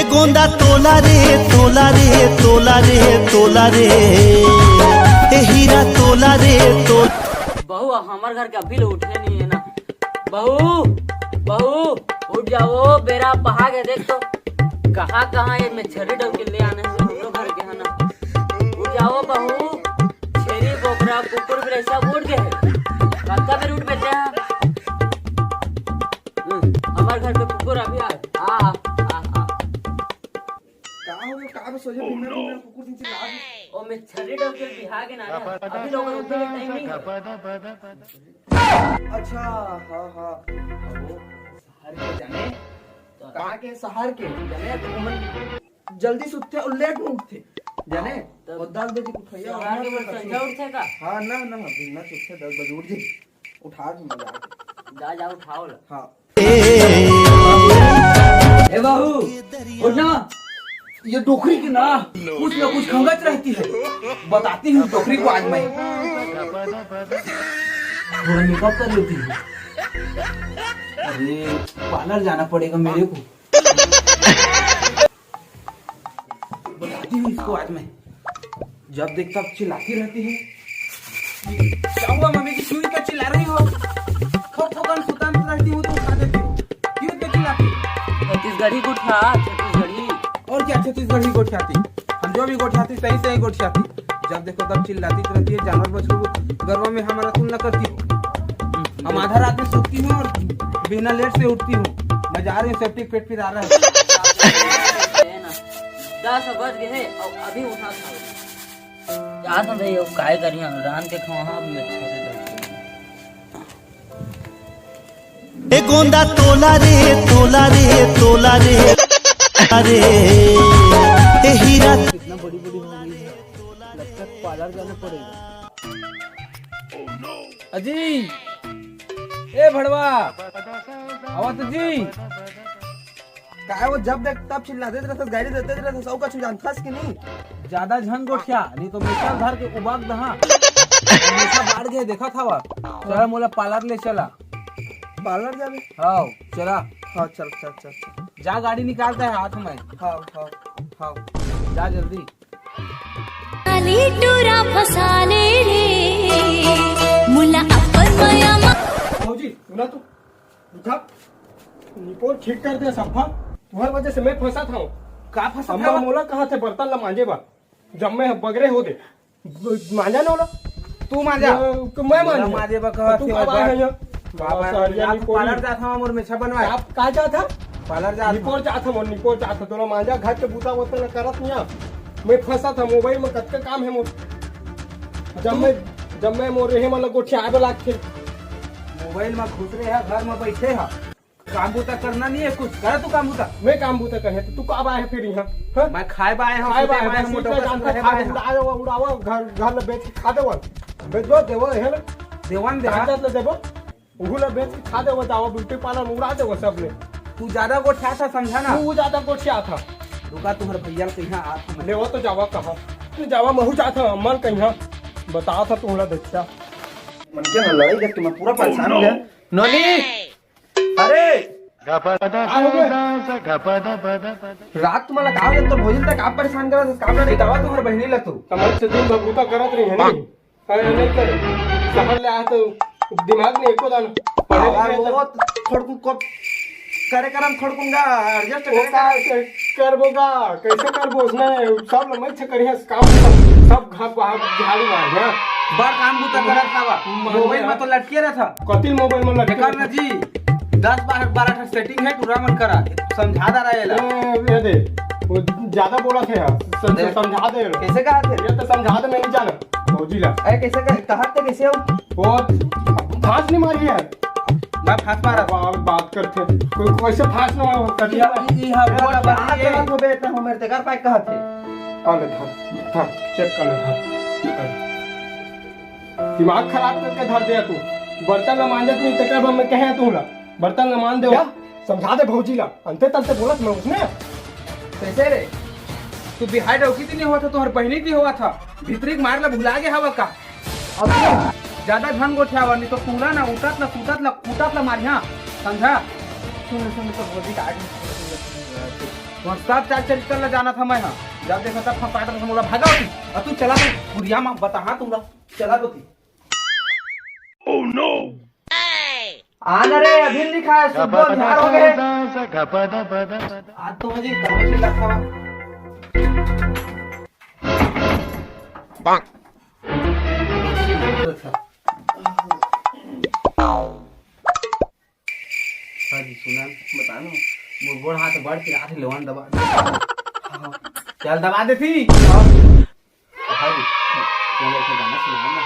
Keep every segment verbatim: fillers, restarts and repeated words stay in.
गोंदा तोला रे, तोला रे, तोला रे, तोला रे, ए हीरा तोला रे, तोला। बहू, हमर घर के अभी ले उठे नहीं है ना। बहू, बहू, उठ जाओ, बेरा पहा गए। देख तो कहाँ कहाँ ये मच्छरी डर के ले आने हैं, हमरो घर के है ना। उठ जाओ बहू, छेरी बोकरा कुकुर भी सब उठ गए हैं। कब कब उठ बेटा? हम्म, हमार घर के कुकुर अभी आ, आ, आ, आ, आ। का हो गया? का बे सोझे भिंगरा भिंगरा कुकुर दिन चिल्ला रही? ओ, मैं छर्री डर के बिहा के ना, ना। अभी लोग रुकने का टाइम नहीं है। अच्छा, हाँ, हाँ। वो शहर के जाने, तो कहाँ के शहर के? जाने, तो हम जल्दी सुतते और लेट में उठते। जाने, तब और दस बजे उठैया शहर के बस संझा उठते का? हाँ, ना, ना, बिना सुतते दस बजे उठ जाए। उठा दूंगा जाके। जा, जा, उठाओ ला। हाँ। ए बहू, उठ ना। ये डोकरी की ना कुछ ना कुछ खंगच रहती है। बताती हूँ डोकरी को आज मैं। थोड़ा मेकअप कर लेती हूँ। अरे, पार्लर जाना पड़ेगा मेरे को। बताती हूँ इसको आज मैं। जब देख तब चिल्लाती रहती है। क्या हुआ मम्मी जी, क्यों इतना चिल्ला रही हो? थोक थोकन सुतान रहती हूँ तो उठा देती हूँ। क्यों इतना चिल्लाती? छत्तीसगढ़ी गोठिया, छत्तीसगढ़ी। और क्या छत्तीसगढ़ी गोठियाती? हम जो भी गोठियाती, सही सही गोठियाती। जब देखो तब चिल्लाती रहती है, जानवर बछरू गरवा में हमारा तुलना करती हो। हम आधा रात में सोती हूँ और बिना लेट से उठती हूँ। मैं जा रही हूँ, सेप्टिक पेट फिर आ रहा है। दस बज गए हैं और अभी उठा था। यार ना भाई, अब काय करिया, रांध के खावा, हाँ, अभी अच्छा से बैठ के। ए गोंदा तोला रे, तोला रे, तोला रे, अरे, ए हीरा। कितना बड़ी बड़ी हो गई है, लगता है पार्लर जाना पड़ेगा। अजी, ए भड़वा, आवा तो जी। काय वो जब देख तब चिल्ला देत रहत, गाली देते रहत, सब कुछ जानथस कि नहीं? ज्यादा झन गोठिया, नहीं तो मिक्सर धर के उबाग दहा। हमेशा बाढ़ गए, देखा था वा। चला, मोला पार्लर ले चला। पार्लर जाबे? हाँ, चला। हाँ, चल, चल, चल, चल। जा, गाड़ी निकालता है हाथ में। हाँ, हाँ, हाँ। जा जल्दी। काली टूरा फसाले रे, मुला अपन मया मा। भौजी, सुना तो, रुका। निपोर ठीक कर दे सफा। तुम्हारे वजह से मैं फंसा था। का फंसा अम्मा था? मोला कहा थे बर्तन ला मांजे बा, जब मैं बगरे हो दे। ब-, मांजा ना होला। तू मांजा। मैं, मैं मांजा। मांजे बा कहा तू थे कब आया है यहाँ? बाबा, सारिया आप निपोर पार्लर जात हवा, मोर मेछा बनवाए। आप का जात था? पार्लर जात निपोर जात था, मोर निपोर जात था। तोला मांजा घर के बूता वूता ना करत नहीं आ। मैं फंसा था मोबाइल में, कतका काम है मोर। जब तू मैं, जब मैं मोर रहे मतलब गोठिया आवे लागथे। मोबाइल में घुस रहे है, घर में बैठे है, काम बूता करना नहीं है कुछ, कर तू काम बूता। मैं काम बूता करे तो तू कब आए फिर यहाँ? हाँ? मैं खाए बा आए हूँ, खाए बा आए हूँ, मोटा उड़ा, उड़ा, घर, घर ले बेच के खा देवा। बेच दो, देवो, है ना? देवन दे। जात ले देवो। उहू ला बेच के खा देवो, जाओ ब्यूटी पार्लर में उड़ा देवो सब ले। तू ज्यादा गोठिया था, समझा ना? तू ज्यादा गोठिया था। रुका, तुम्हारे भैया के यहाँ आ, लेवा तो जावा कहाँ? तू जावा, महू जात था, मन कहीं बता था तुमला देखा। मन के ना लड़ाई देख के मैं पूरा परेशान हो गया। नोनी, अरे! का हो गया? रात तुम्हाला गाव जंतर भोजन तक आप परेशान करत हस, काम ना नहीं करवा तुम्हारे बहिनी ला तू। समझ से दिन भर बूता करत रही है नहीं? अरे नहीं करे। शहर ले आए तो दिमाग नहीं एको दाना। पढ़े आवाज लिखे तो बहुत थोड़कुन को करे करम थोड़कुन का एडजस्ट वो करे का करम। करबो का? कैसे करबो उसने? सब लोग मैं से करिए काम, सब घर को आप झाड़ू मार, हाँ? बार काम बूता करत हवा। मोबाइल में तो लटके रहत। कतिल मोबाइल में लटके बेकार ना जी, दस बारह, बारह ठो सेटिंग है, टूरा मन करा। समझा दा रहा है ला। ए, ये दे, वो ज्यादा बोला थे यार। सम-, दे। समझा दे। कैसे कहा थे? ये तो समझा दे, मैं नहीं जाना। भौजी ला। अरे कैसे कह-, कहा थे कैसे हो? वो फांस नहीं मारी है। मैं फांस मारा। बात, बात करते। कोई कैसे फांस ना मारा? ये, ये, ये, हाँ, ये बोला, बात बात ये। हाथ हो बे, इतना हो मेरे ते कर पाए कहा थे। आ ले, धर, धर, चेक कर ले, धर। दिमाग खराब करके धर दिया तू। बर्तन ला मांजत नहीं, तेकर बर मैं कहे तू ला। बर्तन ला मांज दे। क्या? समझा दे भौजी ला। अंते तंते बोलत मैं उसने। कैसे रे? तू बिहार डौकी नहीं हुआ था, तोहर बहिनी नहीं हुआ था। भीतरी के मार ला भुला गया हवा का? अब तू ज्यादा झन गोठियावा, नहीं तो पूरा ना उठत ला, सुतत ला, कूटत ला मारिया। समझा? सुन, सुन, तो भौजी का आगे तुमन सब चाल चरित्र ला जानत हंव मैं हा। जब देखा तब फंसात रहिथव मोला, भागा ओती। अउ तू चला तो, कुरिया मा बताहा तुमला। चला तो ती। आना रे, अभी नहीं खाया, सुबह अंधार हो गए। आज तो मुझे कहाँ से रखा हुआ? हाँ जी, सुना। बता ना। मोर गोड़ हाथ बढ़ के आठ लेवन दबा। चल दबा देती। हाँ जी, चलो एक गाना सुनाओ ना।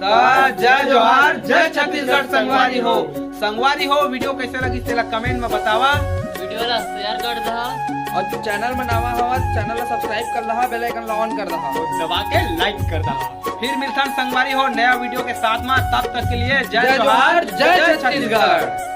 त जय जोहार, जय छत्तीसगढ़ संगवारी हो। संगवारी हो, video कैसे लगिस तेला comment में बतावा। Video ला share कर दहा। अउ तू channel में नवा हवस, channel ला subscribe कर लहा, bell icon ला on कर दहा। अउ दबा के like कर दहा। फिर मिलथन संगवारी हो नया video के साथ में, तब तक के लिए जय जय जोहार, जोहार, जय जय छत्तीसगढ़। छत्तीसगढ़।